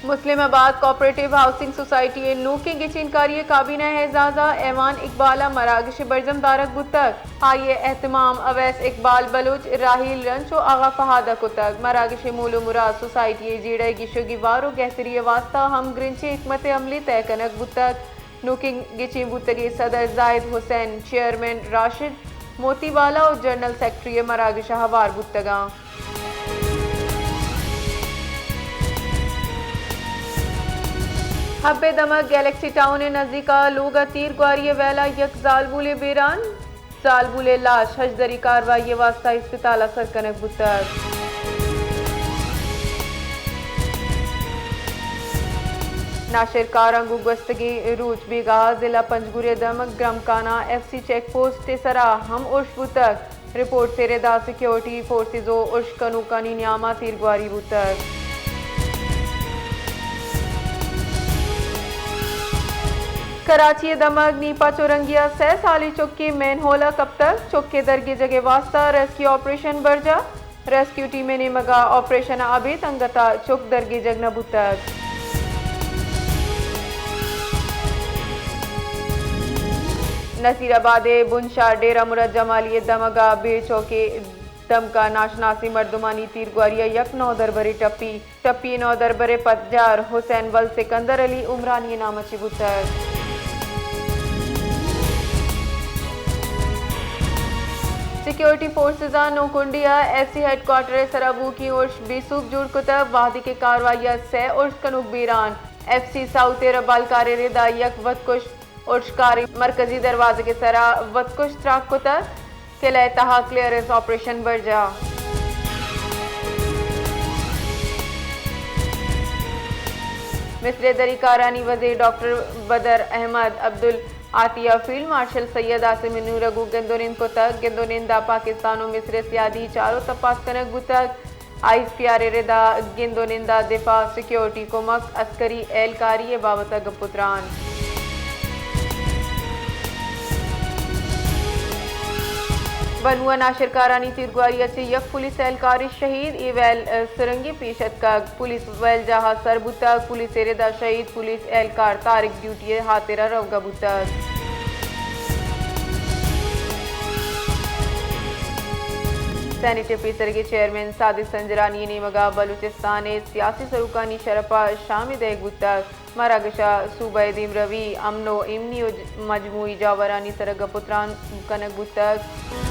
مسلم آباد cooperative housing society ءِ نوکیں گچین کاری ءِ کابینہ ءِ اعزاز ءَ ایوان اقبال ءَ مراگش ءِ برجم دارگ بوتگ۔ آئی ءِ اہتمام اویس اقبال بلوچ، راحیل رنچ ءُ آغا فہد ءَ کتگ۔ مراگش ءِ مول ءُ مراد سوسائٹی ءِ جیڑہ ءِ گیش ءُ گیوار ءُ گہتری ءِ واستہ ہم گرنچیں حکمت عملی طے کنگ بوتگ۔ نوکیں گچین بوتگیں صدر زاہد حسین، چیئرمین راشد موتی والا ءُ جنرل سیکرٹری ءِ مراگش ءَ ہوار بوتگاں۔ حب ءِ دمگ گیلیکسی ٹاؤن ءِ نزیک ءَ لوگ ءَ تیر گواری ءِ ویل ءَ یک زالبولے بیران۔ زالبول ءِ لاش ہژدری کاروائی ءِ واستہ ہسپتال ءَ سر کنگ بوتگ۔ ناشرکاراں گوں گوستگیں روچ بیگاہ ءَ ضلع پنجگور ءِ دمگ گرمکانہ ایف سی چیک پوسٹ ءِ سرا ہم ارش بوتگ۔ رپورٹس ءِ ردا سیکیورٹی فورسز ءُ ارش کنوکانی نیام ءَ تیرگواری بوتگ۔ کراچی ءِ دمگ نیپا چورنگی ءَ سئے سالی چکے مین ہول ءَ کپتگ۔ چک ءِ درگیجگ ءِ واستہ ریسکیو آپریشن برجاہ۔ ریسکیو ٹیم ءِ نیمگ ءَ آپریشن ءَ ابید انگت ءَ چک درگیجگ نہ بوتگ۔ نصیر آباد ءِ بنشار ڈیرہ مراد جمالی ءِ دمگ ءَ بے چوک ءِ دمگ ءَ ناشناسیں مردمانی تیرگواری ءَ یک نودربرے ٹپی۔ ٹپی ءِ نودربر ءِ پجار حسین ول سکندر علی عمرانی ءِ نام ءَ چہ بوتگ۔ سیکیورٹی فورسز ءَ نوکنڈی ءَ ایف سی ہیڈ کوارٹر ءِ سرا بوھوکیں ارش بے سوب جوڑ کتگ، وہدے کہ کاروائی ءَ سئے ارش کنوک بیران۔ ایف سی ساؤتھ ءِ ربالکار ءِ ردا یک وتکش ارشکارے مرکزی دروازگ ءِ سرا وتکش تراک کتگ۔ قلعہ ءِ تہا کلیئرنس آپریشن برجاہ۔ مصر ءِ دری کارانی وزیر ڈاکٹر بدر احمد عبدالعطیہ فیلڈ مارشل سید عاصم منیر ءَ گوں گند ءُ نند کتگ۔ گند ءُ نند ءَ پاکستان ءُ مصر ءِ سیادی چار ءُ تپاس کنگ بوتگ۔ آئی ایس پی آر ءِ ردا گند ءُ نند ءَ دفاع، سیکیورٹی، کمک، عسکری اہلکاری ءِ بابت ءَ گپ ءُ تران۔ بنو ءَ ناشرکارانی تیرگواری ءَ چہ یک پولیس اہلکارے شہید، اے ویل سرنگی پیش اتکگ۔ پولیس ویل جاہ ءَ سر بوتگ۔ پولیس ءِ ردا شہید پولیس اہلکار طارق ڈیوٹی ءِ ہاترا روگ ءَ بوتگ۔ سینیٹ ءِ پیسرگیں چیئرمین صادق سنجرانی ءِ نیمگ ءَ بلوچستان ءِ سیاسی سروکانی شرپ ءَ شامے دئیگ بوتگ۔ مراگش ءَ صوبہ ءِ دیمروی، امن ءُ ایمنی ءُ مجموعی جاورانی سر ءَ گپ ءُ تران کنگ بوتگ۔